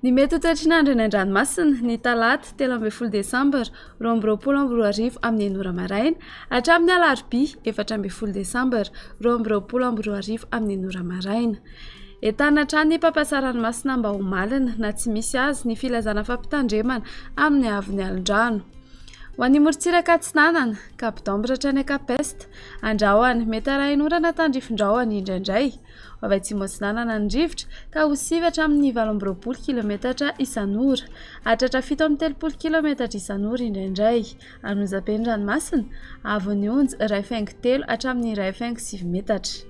Ny mety ho toetry ny andro eny an-dranomasina, ny talata 13 desambra 2022 amin'ny enina ora maraina hatramin'ny alarobia 14 desambra 2022 amin'ny enina ora maraina. Entanina hatrany ny mpampiasa ranomasina mba ho malina na tsy misy azy ny filazana fampitandremana amin'ny haavon'ny alin-drano. Ho an'ny morontsiraka atsinanana, Cap d'Ambre hatrany Cap Est, Andrahona, mety harahin'orana tandrifin-drahona indraindray. Ho avy atsimo atsinanana ny rivotra ka ho sivy hatramin'ny 28 kilometatra isan'ora. Hahatratra 37 kilometatra isan'ora indraindray. An'Onjabe ny ranomasina, haavon'ny onja 1,3 hatramin'ny 1,9 metatra.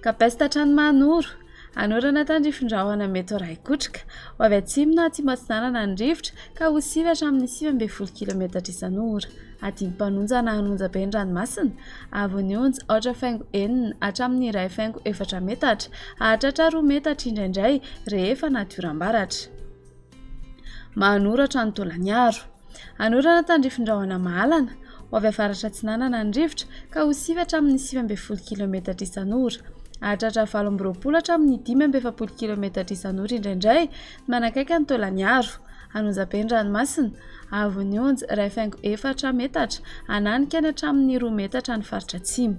Cap Est hatrany Mahanoro, Anorana tandrifin-drahona mety ho raikotroka. Ho avy atsimo na atsimo atsinanana ny rivotra ka ho sivy hatramin'ny 19 kilometatra isan'ora. Adim-panonja na an'onja be ny ranomasina, haavon'ny onja aotra faingo enina hatramin'ny iray faingo efatra metatra, hahatratra roa metatra indraindray rehefa anaty oram-baratra. Manoratra ny Taolagnaro. Anorana tandrifin-drahona mahalana, ho avy avaratra atsinanana ny rivotra ka ho sivy hatramin'ny 19 kilometatra isan'ora. Hahatratra 28 hatramin'ny 45 kilometatra isan'ora indraindray ny manakaiky an'i Taolagnaro. An'Onjabe ny ranomasina, haavon'ny onja 1,4 metatra, hananika any hatramin'ny 2 metatra ny faritra atsimo.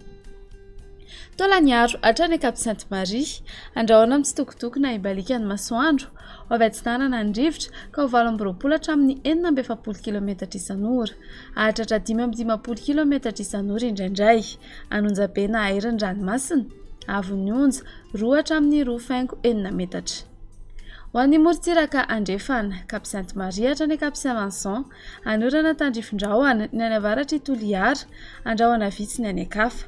Taolagnaro hatrany Cap Sainte Marie. Andrahona mitsitokotoko na hibaliaka ny masoandro. Ho avy atsinanana ny rivotra ka ho 28 hatramin'ny 46 kilometatra isan'ora. Hahatratra 55 kilometatra isan'ora indraindray. An'Onjabe na Airy ny ranomasina. Haavon'ny onja, 2 hatramin'ny 2 faingo enina metatra. Ho an'ny morontsiraka andrefana, Cap Sainte Marie hatrany Cap Saint Vincent. Anorana tandrifin-drahona ny any avaratr'i Toliara, andrahona vitsy ny any an-kafa.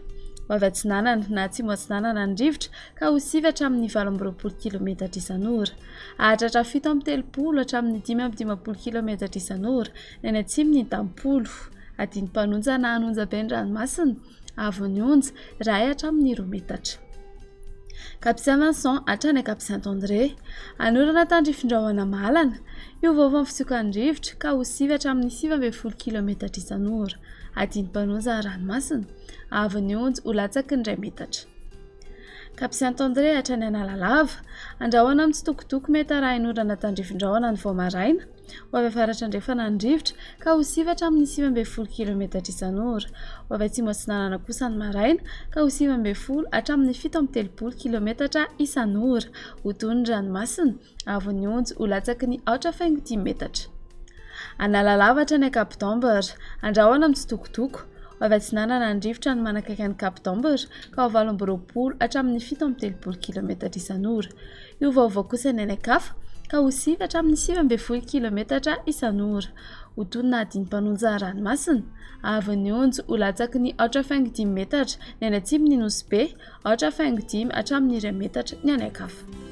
Ho avy atsinanana na atsimo atsinanana ny rivotra ka ho sivy hatramin'ny 28 kilometatra isan'ora. Hahatratra 37 hatramin'ny 55 kilometatra isan'ora ny any atsimon'i Tampolo. Adin'ny-mpanonja na an'onjabe ny ranomasina. Haavon'ny onja, iray hatramin'ny roa metatra. Cap Saint Vincent hatrany Cap Saint André. Anorana tandrifin-drahona mahalana. Hiovaova ny fitsokan'ny rivotra ka ho sivy hatramin'ny 19 kilometatra isan'ora. Adin'ny-mpanonja ranomasina. Haavon'ny onja ho latsaky ny iray metatra. Cap Saint André hatrany Analalava. Andrahona mitsitokotoko mety arahin'orana tandrifin-drahona ny vao maraina. Ho avy avaratra andrefana ny rivotra ka ho sivy hatramin'ny 19 kilometatra isan'ora. Ho avy atsimo atsinanana kosa ny maraina ka ho 19 hatramin'ny 37 kilometatra isan'ora. Ho toy ny ranomasina, haavon'ny onja ho latsaky ny aotra faingo dimy metatra. Analalava hatrany Cap d'Ambre, andrahona mitsitokotoko. Ho avy atsinanana ny rivotra no manakaiky an'i Cap d'Ambre ka ho 28 hatramin'ny 37 kilometatra isan'ora. Hiovaova kosa ny any an-kafa ka ho sivy hatramin'ny 19 kilometatra isan'ora. Ho toy ny nahadin'ny-mpanonja ranomasina, haavon'ny onja ho latsaky ny aotra faingo dimy metatra ny any atsimon'i Nosy Be, aotra faingo dimy hatramin'ny iray metatra ny any an-kafa.